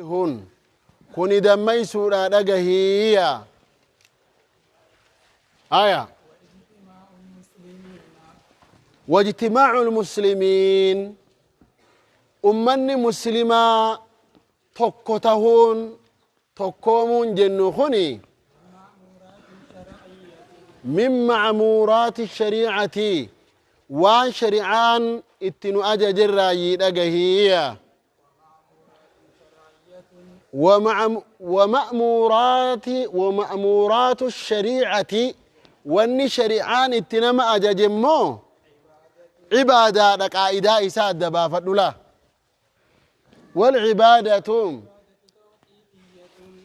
Hun kuni dammaysuudha dhagahiyya. Aya, wajtimaacu lmuslimiin, ummanni muslimaa tokko tahuun, tokkoomuun jennu kuni min macmuuraati shariicati, waan shari'aan itti nu ajajerraayyii dhagahiyya. ومأمورات الشريعة، واني شريعان اتنما أجاجمو عبادة قائدة إساء دبافة لا. والعبادة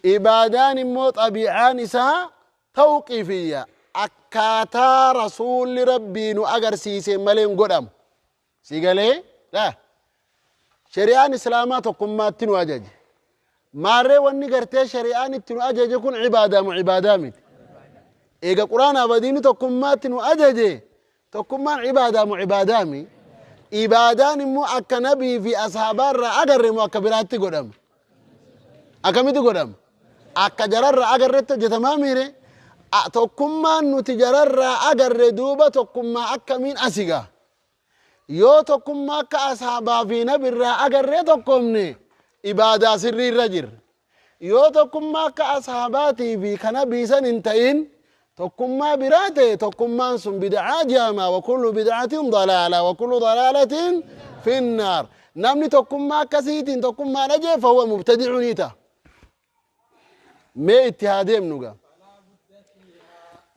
عبادان مو طبيعان إساء توقيفية، أكاتا رسول ربي نو أجر سيسي ملين قدام سيقالي لا. شريعان إسلاما تقوم تنو أجاج maarree, wanni gartee shari'aan itti nu ajaje kun cibaadaa mu cibaadaa miti? Eega Qur'aana abadiini tokkummaatti nu ajaje, tokkummaan cibaadaa mu cibaadaa mi? Ibaadaan immoo akka nabii fi ashaabaa irraa agarre moo akka biraatti godhama? Akkamitti godhama? Akka jararraa agarretti hojjetamaa miire? Tokkummaan nuti jararraa agarre duuba tokkummaa akkamiin asiga? Yoo tokkummaa akka ashaabaa fi nabirraa agarree tokkomne, ibaadaa sirrii irra jirra. Yoo tokkummaa akka ashaabaatii fi kana biisan hin ta'in, tokkummaa biraa ta'e, tokkummaan sun bid'aa jedhama. Wa kullu bid'atin dalaala wa kullu dalaalatin finnaar. Namni tokkummaa akkasiitiin tokkummaa dhajee fahuwa mubtadi'u ni ta'a. Mee itti haa deemnu gaa.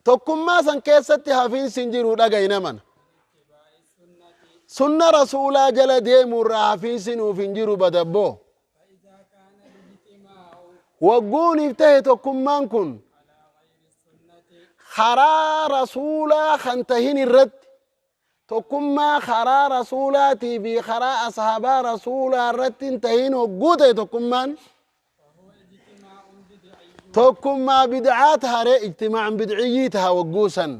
Tokkummaa san keessatti hafiinsi hin jiru, dhagayi naman. Sunna rasuulaa jala deemuurraa hafiinsi nuuf hin jiru badabboo. Wagguuniif tahe tokkummaan kun karaa rasuulaa kan tahin irratti, tokkummaa karaa rasuulaatii fi karaa ashaabaa rasuulaa irratti hin tahin hogguu ta'e, tokkummaan tokkummaa bid'aa taharee, ijtimaa'an bidciyyii taha wagguu san.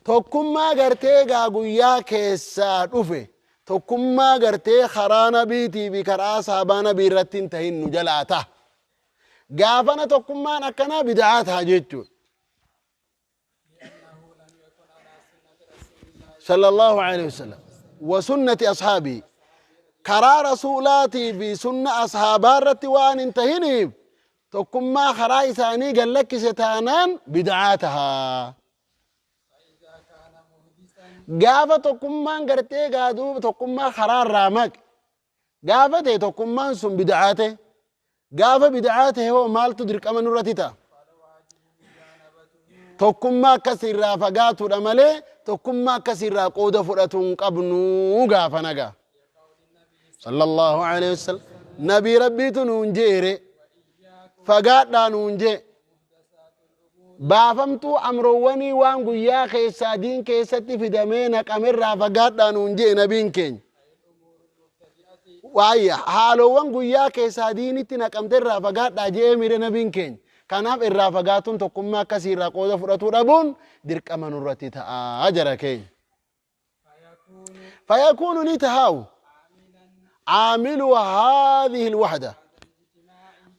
Tokkummaa gartee gaa guyyaa keessaa dhufe, tokkummaa gartee karaa nabiitii fi karaa ashaabaa nabii irratti hin tahin nu jalaa taha. Gaafana tokkummaan akkanaa bid'aa taha jechuudha. صلى الله عليه وسلم وسنة أصحابه، karaa rasuulaatii fi sunna ashaabaa irratti waan hin tahiniif, tokkummaa karaa isaanii gallakkise taanaan bid'aa tahaa. Gaafa tokkummaan gartee gaa duuba tokkummaa karaa irraa maqe gaafa ta'e, tokkummaan sun bid'aa ta'e. Gaafa bid'aa ta'e hoo maaltu dirqama nurratti ta'a? Tokkummaa akkasii irraa fagaatudha malee tokkummaa akkasii irraa qooda fudhatu hin qabnu. Gaafa nagaa sallallahu alaihi wasallam, nabii rabbiitu nuun jeere, fagaadhaa nuun jee. Baafamtuu amroowwanii waan guyyaa keessaa diin keessatti fidamee naqamerraa fagaadhaa nuun jee nabiin keenya. Waayya haalowwan guyyaa keessaa diinitti naqamte irraa fagaadhaa jee mire nabiin keenya? Kanaaf irraa fagaatuun, tokkummaa akkasii irraa qooda fudhatuu dhabuun dirqama nurratti ta'a jara keenya. فيكون نتهاو عامل هذه الوحدة،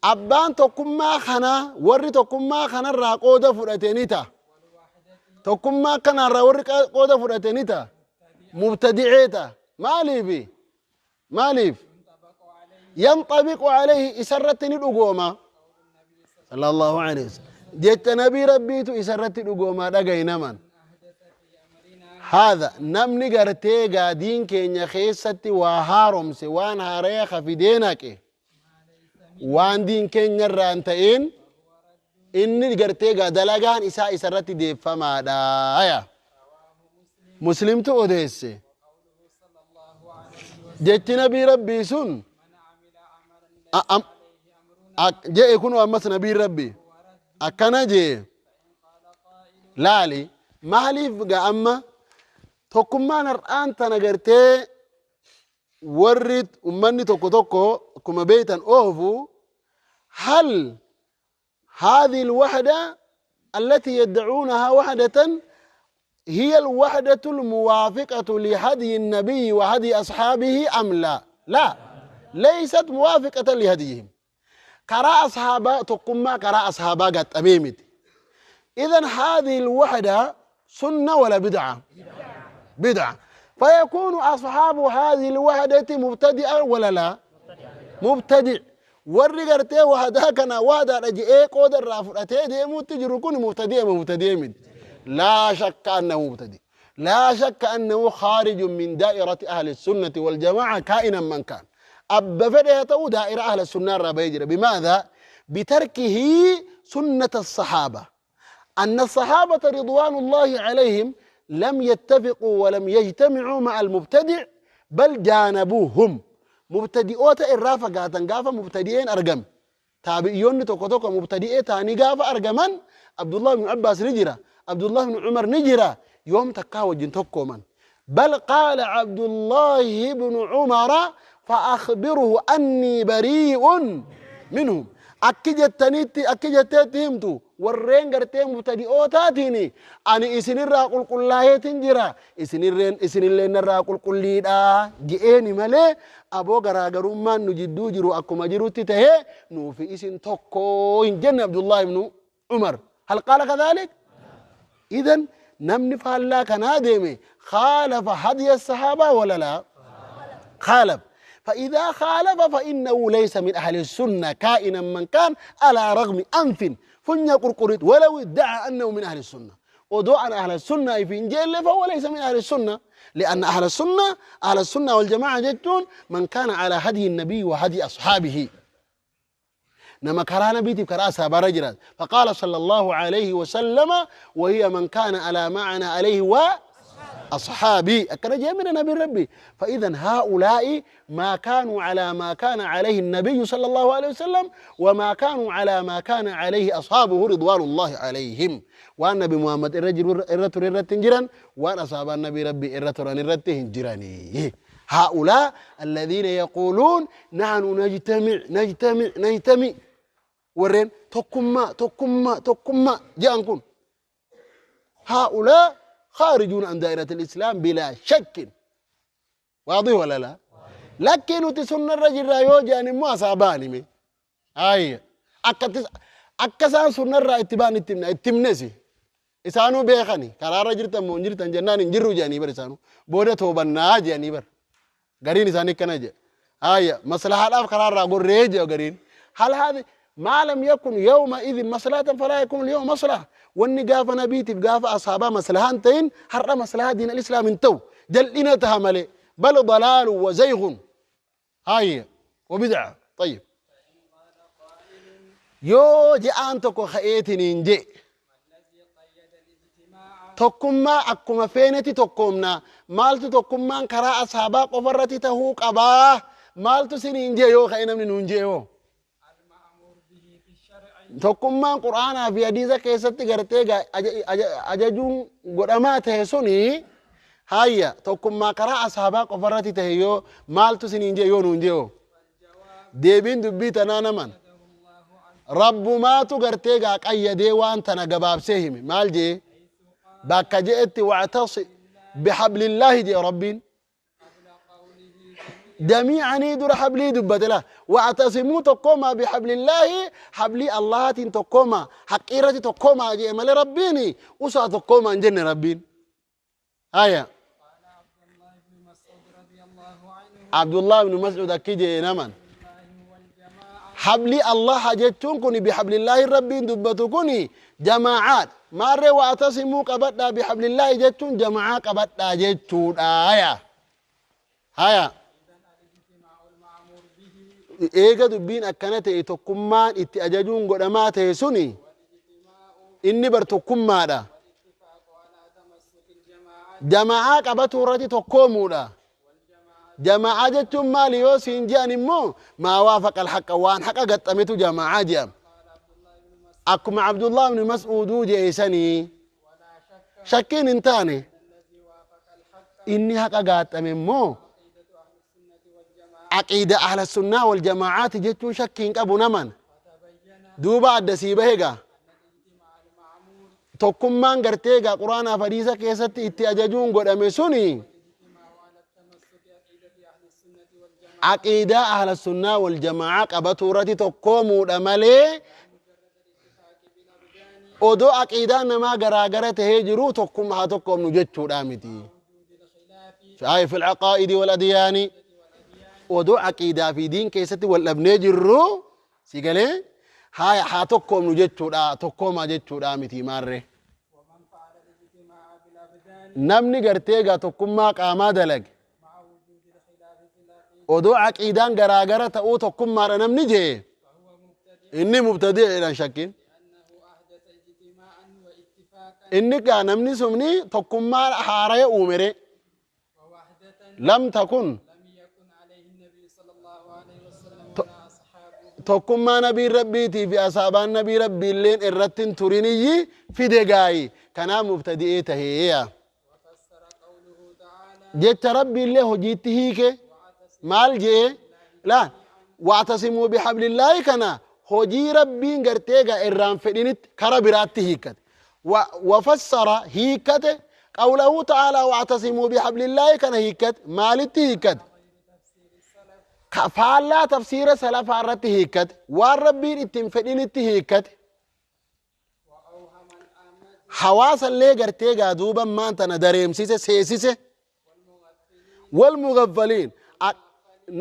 abbaan tokkummaa kana, warri tokkummaa kanarraa qooda fudhate ni ta'a. Tokkummaa kanarraa warri qooda fudhate ni ta'a, mubtadicee ta'a. Maaliif? Maaliif? ينطبق عليه, isarratti ni dhugooma, صلى الله عليه وسلم, jecha nabii rabbiitu isarratti dhugooma. Dhagayi naman, هذا namni gartee gaadiin keenya keessatti waa haaromse, waan haaraya kafidee naqe, waan diin keenya irraa hin ta'in, inni gartee gaa dalagaan isaa isarratti deeffamaadha. Aya, Muslimtu odeesse. Jechi nabii rabbii sun je'e kunu ammas nabiin rabbii akkana jee. Laali, maaliif ga amma tokkummaan har'aan tana gartee warri ummanni tokko tokko akkuma beeytan oofu, هل هذه الوحدة التي يدعونها وحدة هي الوحدة الموافقة لهدي النبي وهدي أصحابه أم لا؟ لا. Laysat muwaafiqatan lihadiyihim. Karaa ashaabaa tokkummaa karaa ashaabaa gaxxamee miti. إذن هذه الوحدة سنة ولا بدعة؟ بدعة. فيكون أصحاب هذه الوحدة مبتدئا ولا لا؟ مبتدع. Warri gartee wahdaa kana wahdaadha je'ee qooda irraa fudhatee deemuutti jiru kun mubtadi'a mubtadi'a miti. لا شك أنه مبتدئ، لا شك أنه خارج من دائرة أهل السنة والجماعة كائنا من كان. أبا فديته دائرة أهل السنة الرابع. بماذا؟ بتركه سنة الصحابة، أن الصحابة رضوان الله عليهم لم يتفقوا ولم يجتمعوا مع المبتدع بل جانبوهم. Mubtadi'oota irraa fagaatan gaafa mubtadi'een argame. Taabiyyoonni tokko tokko mubtadi'ee ta'anii gaafa argaman, Abdullah ibn Abbaas ni jira, Abdullah ibn Umar ni jira, yoom takkaa wajjin tokkooman. بل قال عبد الله بن عمر فأخبره أني بريء منهم. Akki jettanitti, akki jetteetti himtu warreen gartee mubtadi'ootaatiin ani isinirraa qulqullaa'eetin jira, isinirreen isinillee narraa qulqulliidha je'eeni malee, aboo garaagarummaan nu jidduu jiru akkuma jirutti tahee nuufi isin tokko hin jenne. Abdullah ibnu Umar هل قال كذلك؟ إذن namni faallaa kanaa deeme خالف هدي الصحابة ولا لا؟ خالف. فإذا خالف فإنه ليس من أهل السنة كائنا من كان، على رغم أنف فنيا قرقريت، ولو ادعى أنه من أهل السنة. ودعا أهل السنة في إنجيل فهو ليس من أهل السنة، لأن أهل السنة، أهل السنة والجماعة جتون من كان على هدي النبي وهدي أصحابه، نما كرا نبيتي كرا أصحاب رجلا. فقال صلى الله عليه وسلم وهي من كان على ما أنا عليه وأصحابي. أكرج من نبي ربي. فإذا هؤلاء ما كانوا على ما كان عليه النبي صلى الله عليه وسلم وما كانوا على ما كان عليه أصحابه رضوان الله عليهم. وأن نبي محمد الرجل الرتر الرتنجرا وأن أصحاب النبي ربي الرتر الرتنجراني. هؤلاء الذين يقولون نحن نجتمع نجتمع نجتمع، warreen tokkummaa tokkummaa tokkummaa jedhan kun، هؤلاء خارجون عن دائرة الإسلام بلا شك. واضح ولا لا؟ لكن سنة الرجل yoo jedhan immoo asaabaan hime ay akka isaan sunna irraa itti ba'an itti himna, itti himnesi. Isaanuu beekani karaarra jirtan moo hin jirtan jennaan hin jirru jedhanii bar. Isaanuu booda toobannaa jedhanii bar. Gariin isaanii akkana jedhe. Haya, maslahaadhaaf karaarraa gorree jedha gariin. هل هذه ما لم يكن يومئذ مصلحة فلا يكون اليوم مصلحة. Wanni gaafa nabiitiif gaafa ashaabaa maslahaan ta'in har'a maslahaa diin al-islaam hin ta'u, jal'ina taha malee، بل ضلال وزيغ، هاي وبدعة. طيب، yoo je'aan tokko ka'eetiniin je tokkummaa akkuma feeneti tokkoomna, maaltu tokkummaan karaa ashaabaa qofarratti tahuu qabaa, maaltu siniin jee yoo ka'e namni nuun jee hoo? Tokkummaan qur'aanaa fi hadiisa keessatti gartee ajajuun godhamaa ta'e suni, hayya, tokkummaa karaa ashaabaa qofarratti ta'e yoo maaltu siniin jee yoo nuun jee hoo? Deebiin dubbii tanaa naman rabbumaatu gartee gaa qayyadee waan tana gabaabsee hime. Maal jee bakka je'etti? واعتصموا بحبل الله jee rabbiin. جميعا dura hablii dubbate la. واعتصموا tokkoma بحبل الله, hablii allahaatiin tokkoma, haqqiirratti tokkoma jee malee rabbiin usaa tokkoma hin jenne rabbiin. Haya. Abdullah ibn Mas'ud akki jee naman: habli allaha jechuun kun, بحبل الله rabbiin dubbatu kun jamaacaadha. Maarree واعتصموا qabadhaa, بحبل الله jechuun jamaacaa qabadhaa jechuudha. Haya, haya. Eega dubbiin akkana ta'e, tokkummaan itti ajajuun godhamaa ta'e suni inni bar tokkummaadha, jamaa'aa qabatu irratti tokkoomuudha. Jamaa'aa jechuun maali yoo siin je'an immoo ما وافق الحق, waan haqa gaxxametu jamaa'aa je'am, akkuma Abdullah ibn Mas'uuduu je'esanii. Shakkiin hin taane inni haqa gaaxxame immoo aqiida ahla sunnaa wal jamaacaati jechuun shakkii hin qabu naman. Duuba adda sii bahe gaa tokkummaan gartee gaa quraanaaf hadiisa keessatti itti ajajuun godhame suni. Aqiidaa ahla sunnaa wal jamaa qabatuu irratti tokkoomuudha malee odoo aqiidaan namaa garaagara tahee jiru tokkummaa haa tokkoomnu jechuudha miti. Ay fil aqaa'idi wal adyaani, odoo aqiidaa fi diin keessatti wal dhabnee jirru, si galee, haa tokkoomnu jechuudha, tokkoomaa jechuudha miti. Maarree namni gartee egaa tokkummaa qaamaa dalage odoo aqiidaan garaagara ta'uu tokkummaadha namni jee, inni mubtadi' jedhan. Shakkiin inni gaa namni sumni tokkummaa haaraya uumere lam takun tokkummaa nabiin rabbiitii fi asaabaan nabii rabbiilleen irratti hin turiniyyi fide gaayi, kanaaf mubtadi'ee taheeya. Jecha rabbiillee hojiitti hiike. Maal jee laa? Wa'tasimuu bihablillaahi kana hojii rabbiin gartee gaa irraan fedhinitti kara biraatti hiikkate. Wafassara, hiikkate, qawlahu ta'aalaa wa'tasimuu bihablillaahi kana hiikkate. Maalitti hiikkate? Faallaa tafsiira salafaa irratti hiikkate, waan rabbiin ittiin fedhinitti hiikkate. Hawaasallee gartee gaa duuba maan tana dareemsise, seesise. Walmugaffaliin,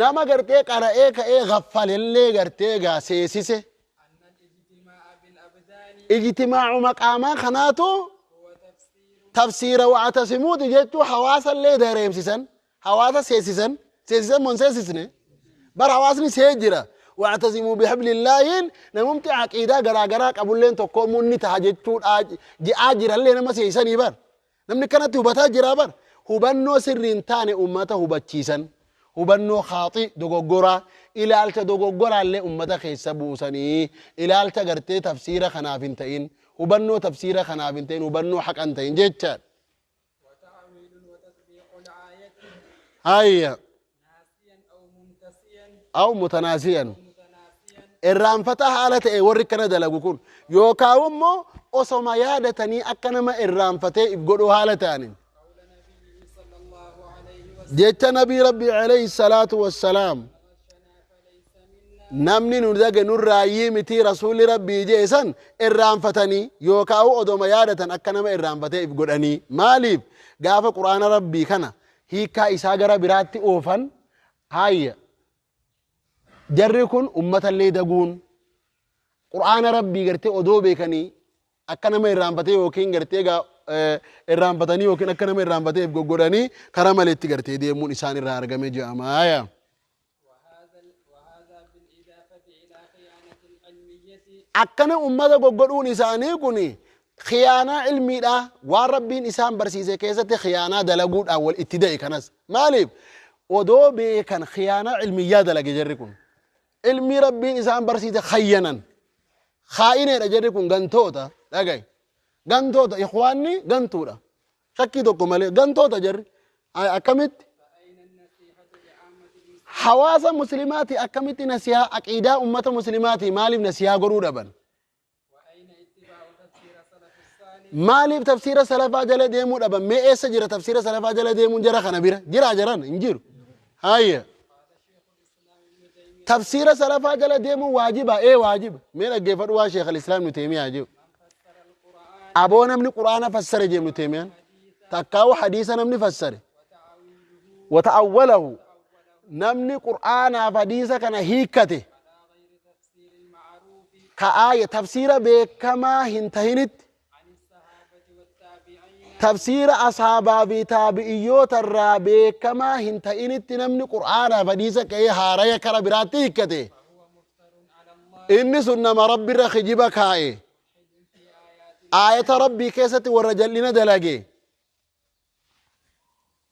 nama gartee qara'ee ka'ee gaffalellee gartee gaa seesise. Ijtimaacuma qaamaa kanaatu tafsiira wa'tasimuuti jechuu hawaasallee dareemsisan, hawaasa seesisan. Seesisan moo hin seesisne? Bar hawaasni see jira. Wa'tasimuu bihablillaahiin namumti aqiidaa garaagaraa qabulleen tokkoomuun ni taha jechuudha je'aa jirallee nama seesisanii. Bar namni kanatti hubataa jira. Bar hubannoo sirrii hin taane ummata hubachiisan, hubannoo khaaxi, dogoggoraa, ilaalcha dogoggoraallee ummata keessa buusanii, ilaalcha gartee tafsiira kanaaf hin ta'in, hubannoo tafsiira kanaaf hin ta'in, hubannoo haqa hin ta'in jechaadha. وتأويل وتطبيق الآية Hayya. ناسيا أو منتسيا aw mutanaasiyan متناسيا irraanfata haala ta'e warri kana dalagu kun, yookaan immoo osoma yaadatanii akka nama irraanfatee if godhuu haala ta'aniin قول نبيه صلى الله عليه وسلم jecha nabii rabbii alayhi salaatu wassalaam غشنا فليس منا namni nu dage nurraayyii mitii rasuulli rabbii jee san irraanfatanii yookaan odoma yaadatan akka nama irraanfatee if godhanii. Maaliif gaafa quraana rabbii kana hiikkaa isaa gara biraatti oofan? Hayya, jarri kun ummatallee daguun qur'aana rabbii gartee odoo beekanii akka nama irraanfatee yookiin gartee gaa irraanfatanii yookiin akka nama irraanfatee if goggodhanii karaa maleetti gartee deemuun isaan irraa argame je'amaaya. وهذا بالإضافة إلى خيانة العلمية Akkana ummata goggodhuun isaanii kun khiyaanaa ilmiidha, waan rabbiin isaan barsiise keessatti khiyaanaa dalaguudhaan wal itti da'e. Kanas maaliif odoo beekan khiyaanaa ilmiyyaa dalage? Jarri kun ilmii rabbiin isaan barsiise khayyanan, khaa'ineedha jarri kun, gantoota. Dhagaye, gantoota, ikhwaanni gantuudha, shakkii tokko malee gantoota jarri. Ay, akkamitti فأين النصيحة لعامة المسلمين? Hawaasa muslimaati akkamitti nasihaa, aqiidaa ummata muslimaati maaliif nasihaa godhuu dhaban? وأين اتباع تفسير سلف الصالح? Maaliif tafsiira salafaa jala deemuu dhaban? Mee eessa jira tafsiira salafaa jala deemuun jara kana bira jira? Jaran hin jiru. Hayya. قال شيخ الإسلام ابن تيمية Tafsiira salafaa jala deemuun waajiba, ee waajiba. Mee dhaggeeffadhu waa sheekh al-islaam ibnu Teemiyaa jedhu. من فسر القرآن Aboo, namni quraana fassare jee ibnu Teemiyaan, takkaawu hadiisa namni fassare وتأويله wata'awwalahu, namni qur'aanaaf hadiisa kana hiikkate على غير تفسير المعروف ka aaya tafsiira beekamaa hin tahinitti عن الصحابة والتابعين tafsiira ashaabaa fi taabi'iyyoota irraa beekamaa hin ta'initti namni qur'aanaaf hadiisa ka'ee haaraya kara biraatti hiikkate فهو مفتر على الله inni sun nama rabbirra kijiba kaa'e في آياته aayata rabbii keessatti warra jal'ina dalage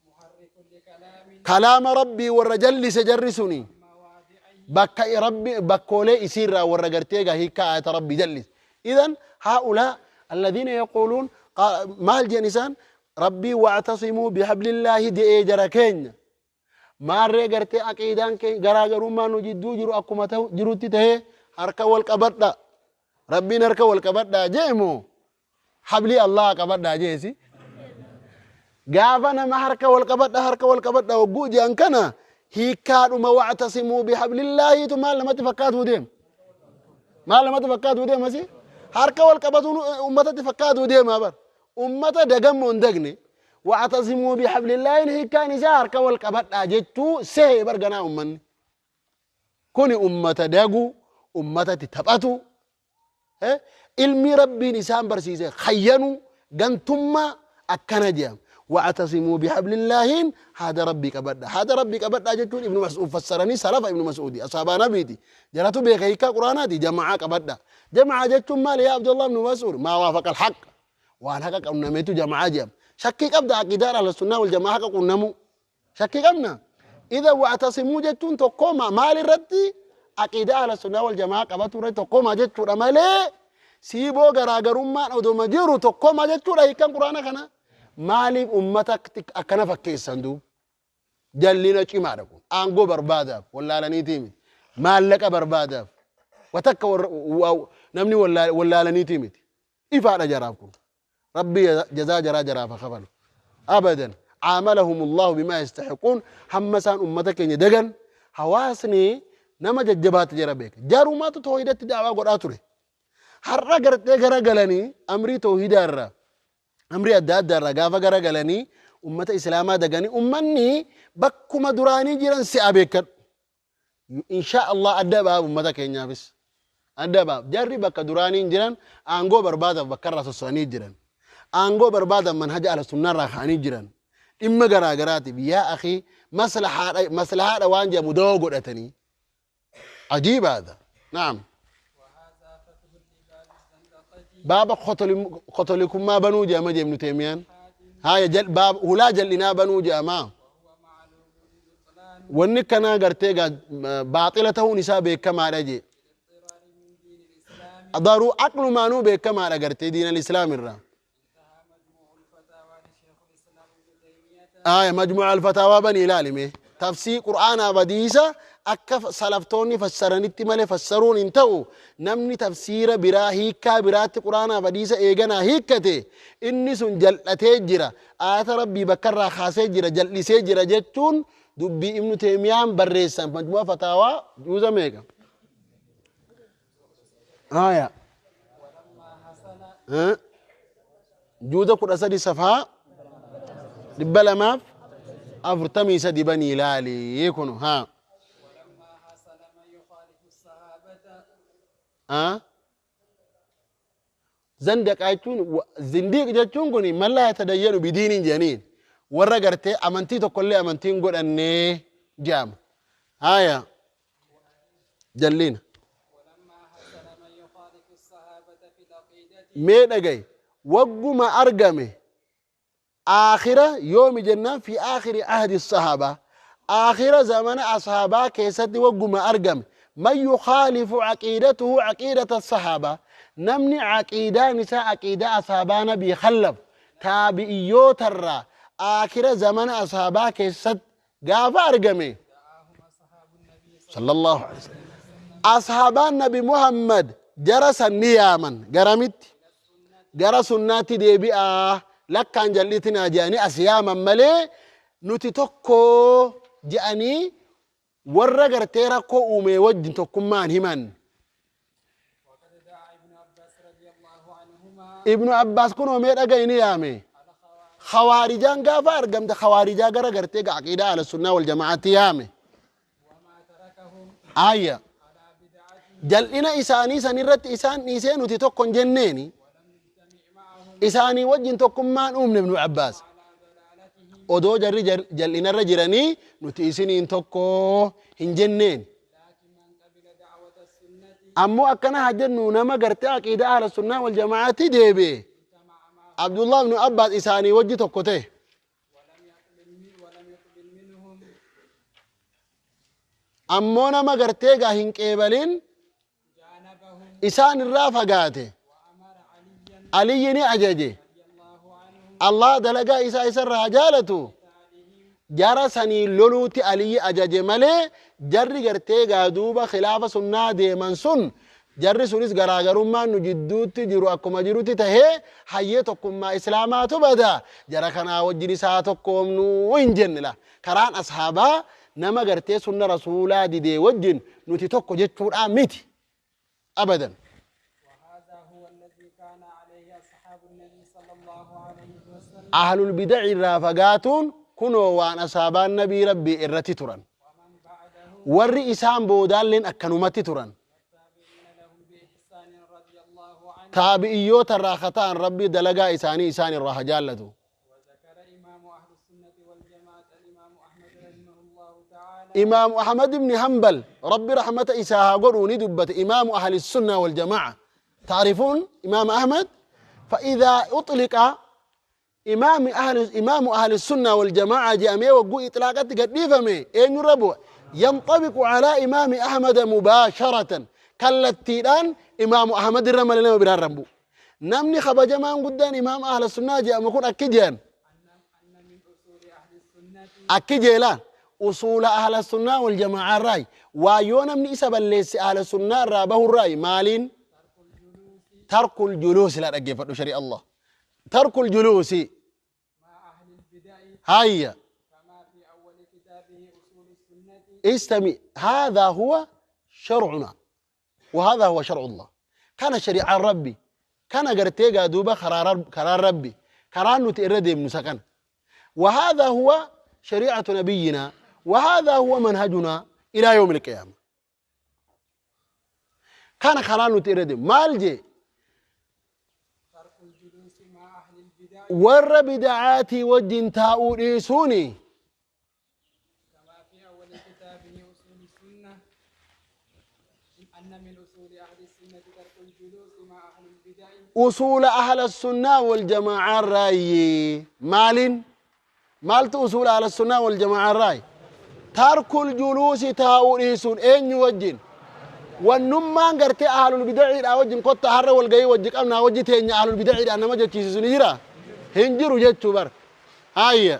محرف لكلام kalaama rabbii warra jallise jarri suni مواضعه bakka rabbi bakkoolee isiirraa warra gartee gaa hiikkaa aayata rabbii jallise. Idan haa'ulaa alladhiina yaquuluun maal jedhan isaan? Rabbii wa'tasimuu bihablillaahi je'ee jara keenya maarree gartee aqiidaan keenya garaagarummaa nu jidduu jiru akkuma ta'u jirutti tahee harka wal qabadha, rabbiin harka wal qabadha jee moo hablii allah qabadha jeesi? Gaafa nama harka wal qabadha, harka wal qabadha hogguu jedhan kana Hiikkaadhuma wactasimuu bihablillaahiitu maal namatti fakkaatuu deema? Maal namatti fakkaatuu deema si? Harka wal qabatuun ummatatti fakkaatuu deema bar. Ummata dagammoo hin dagne. Wactasimuu bihablillaahiin hiikkaan isaa harka wal qabadhaa jechuu sehe bar ganaa ummanni. Kuni ummata dagu, ummatatti taphatu, ilmii Rabbiin isaan barsiise khayyanuu, gantummaa akkana jedhama. Wa'tasimuu bihablillaahiin haada Rabbii qabadha. Haada Rabbii qabadhaa jechuun Ibnu Mas'uud fassaranii salafa Ibnu Mas'uudi asaabaa Nabiiti. Jaratu beeka hiikkaa Qur'aanaati jama'aa qabadha. Jama'aa jechuun maali yaa Abdullah Ibnu Mas'uud? Maa waafaqa al-haqq. Waan haqa qunnametu jama'aa jedhama. Shakkii qabda aqiidaan ahlussunnaa wal jama'aa haqa qunnamuu. Shakkii qabna? Idha wa'tasimuu jechuun tokkooma maal irratti? Aqiidaa ahla sunnaa wal jamaa qabatu irratti tokkooma jechuudha malee siiboo garaagarummaan odoma jiru tokkooma jechuudha hiikkan quraana kana. Maaliif ummata akkana fakkeessan duub? Jallina cimaadha kun. Aangoo barbaadaaf wallaalaniitii miti. Maallaqa barbaadaaf. Watakka namni wallaalaniitii miti. Ifaadha jaraaf kun. Rabbi jazaa jaraa jaraaf haa kafalu. Abadan caamalahum Allahu bimaa yastahiquun. Hamma isaan ummata keenya dagan hawaasni nama jajjabaatti jara beeka. Jarumaatu toohidatti da'waa godhaa ture. Har'a gartee gara galanii amrii toohidaa irraa amrii adda addaa irraa gaafa gara galanii ummata islaamaa daganii ummanni bakkuma duraanii jiran si'a beekadhu. Insha Allah adda baaf ummata keenyaafis. Adda baaf. Jarri bakka duraanii hin jiran aangoo barbaadaaf bakka irraa sosso'anii jiran. Aangoo barbaadaaf manhaja ahla sunnaa irraa ka'anii jiran. Dhimma garaa garaatiif yaa akii maslahaadha maslahaadha waan jedhamu dawoo godhatanii. Ajiibaadha. Naam. وهذا فتح لباب الزندقة. Baaba kotolikummaa banuu jedhama jee Ibnu Teemiyaan. Haaya baaba hulaa jal'inaa banuu jedhama. وهو معلوم البطلان. Wanni kanaa gartee gaa baaxila ta'uun isaa beekamaadha jee. بالاضطرار من دين الإسلام. Daruu aqlumaanuu beekamaadha gartee diin al-islaam irraa. انتهى مجموع الفتاوى لشيخ الإسلام ابن تيمية. آية مجموع الفتاوى بني ilaalime tafsii qur'aanaa badiisa akka salaftoonni fassaranitti malee fassaruun hin ta'u. Namni tafsiira biraa hiikkaa biraatti qur'aanaa badiisa eeganaa hiikkate inni sun jal'atee jira, aayata rabbii bakka irraa kaasee jira, jal'isee jira jechuun dubbii Ibnu Teemiyaan barreessan majmu'a fataawaa juuza meeqa? Aya. ولما حصل Juuza 13 safaa 243 banii ilaali kunu haa. ولما حصل من يخالف الصحابة. Zandaqa jechuun zindiiq jechuun kun man laa yatadayyanu bidiinin jedhaniin warra gartee amantii tokkollee amantiin godhannee jedhama. Haya jallina. ولما حصل من يخالف الصحابة في العقيدة. Mee dhagaye wagguma argame aakhira yoomi jennaan fi aakhiri ahdi sahaabaa aakhira zamana ashaabaa keessatti wagguma argame man yukhaalifu aqiidatuhu aqiidata sahaabaa namni aqiidaan isaa aqiidaa ashaabaa nabii khallaf taabi'iyyootarraa aakhira zamana ashaabaa keessatti gaafa argame دعاهم أصحاب النبي صلى الله عليه وسلم ashaabaan nabi Muhammad jara san ni yaaman garamitti gara sunnaatti deebi'aa lakkaan jal'itinaa jedhanii as yaaman malee nuti tokko jedhanii warra gartee rakkoo uume wajjin tokkummaan himan. وقد دعا ابن عباس رضي الله عنهما. Ibnu Abbaas kun oomee dhaga'i ni yaame. Khawaarijaan gaafa argamte khawaarijaa gara gartee aqiidaa ahla sunnaa wal jamaa'aatti yaame. وما تركهم Ayya. على بدعتهم. Jal'ina isaanii san irratti isaan dhiisee nuti tokko hin jenneeni. ولم يجتمع معهم. Isaanii wajjin tokkummaan uumne Ibnu Abbaas. على ضلالتهم. Odoo jarri jal'inarra jiranii nuti isiniin tokko hin jenneen. لكن من قبل دعوة السنة Ammoo akkana haa jennu nama gartee aqiidaa ahla sunnaa wal jamaa'aatti deebi'e. اجتمع معهم. Abdullah ibnu Abbaas isaanii wajji tokko ta'e. ولم يقبل منهم. Ammoo nama gartee gaa hin qeebalin جانبهم. isaan irraa fagaate. وأمر عليا Aliyyi ni ajaje. رضي الله عنه Allah dalagaa isaa isarraa haa jaalatu. قتالهم. Jara sanii loluutti Aliyyi ajaje malee jarri gartee gaa duuba khilaafa sunnaa deeman sun jarri sunis garaagarummaan nu jidduutti jiru akkuma jirutti tahee hayyee tokkummaa islaamaatu bada jara kanaa wajjin isaa tokkoomnuu hin jenne la karaan ashaabaa Nama gartee sunna rasuulaa didee wajjin nuti tokko jechuudhaa miti abadan. وهذا هو الذي كان عليه أصحاب النبي صلى الله عليه وسلم. Ahlul bidaci irraa fagaatuun kunoo waan asaabaan nabii rabbii irratti turan. ومن بعده. Warri isaan boodaalleen akkanumatti turan. والتابعين لهم بإحسان رضي الله عنه. Taabi'iyyoota irraa kataan rabbii dalagaa isaanii isaan irraa haa jaallatu. وذكر إمام أهل السنة والجماعة الإمام أحمد رحمه الله تعالى. Imaamu Ahmad ibni Hanbal, rabbi rahmata isaa haa godhuu, ni dubbate. Imaamu ahli sunna waljamaa'a, taarifuun imaam Ahmad, فإذا أطلق إمام أهل السنة والجماعة جامعة وقو إطلاقات قديفة أين ربو ينطبق على إمام أحمد مباشرة. كالتيران إمام أحمد الرمل لما بران ربو نمني خبجمان قدان إمام أهل السنة جاء مكون أكجان. أن من أصول أهل السنة. أكجيلا أصول أهل السنة والجماعة الرأي ويونا من إسا بلس أهل السنة رابه الرأي مالين ترك الجلوس. ترك الجلوس. لا أجيب شريع الله ترك الجلوس مع أهل البدع. هيا. كما في أول كتابه أصول السنة. استمع، هذا هو شرعنا وهذا هو شرع الله. كان شريعة ربي كان قرتيقا دوبا قرار ربي قرار نتئردي من سكن، وهذا هو شريعة نبينا وهذا هو منهجنا إلى يوم القيامة. كان قرار نتئردي مالجي. ترك الجلوس مع أهل البدع. ور بدعاتي وجن تاؤ إيسوني. كما في أول كتابه أصول السنة أن من أصول أهل السنة ترك الجلوس مع أهل البدع. أصول أهل السنة والجماعة الرأي مال مالت أصول أهل السنة والجماعة الرأي ترك الجلوس تاؤ إيسون أين وجن والنمان قرتي أهل البدع لا وجن قط هر والجاي وجك أمنا وجتين أهل البدع أنا ما جت سنيرا هنجروا جت بر هاي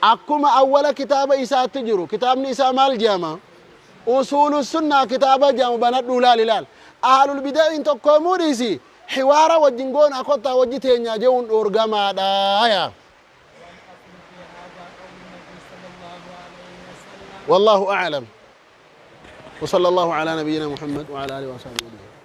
أكما أول كتاب إساء تجرو كتاب نساء مال جامع أصول السنة كتاب جامع بنات لال لال أهل البدع إن تقوموا ريسي حوار وجنجون أقطع وجتين يا جون أورجما دايا. والأصل في هذا قول النبي صلى الله عليه وسلم. والله أعلم، وصلى الله على نبينا محمد وعلى آله وصحبه أجمعين.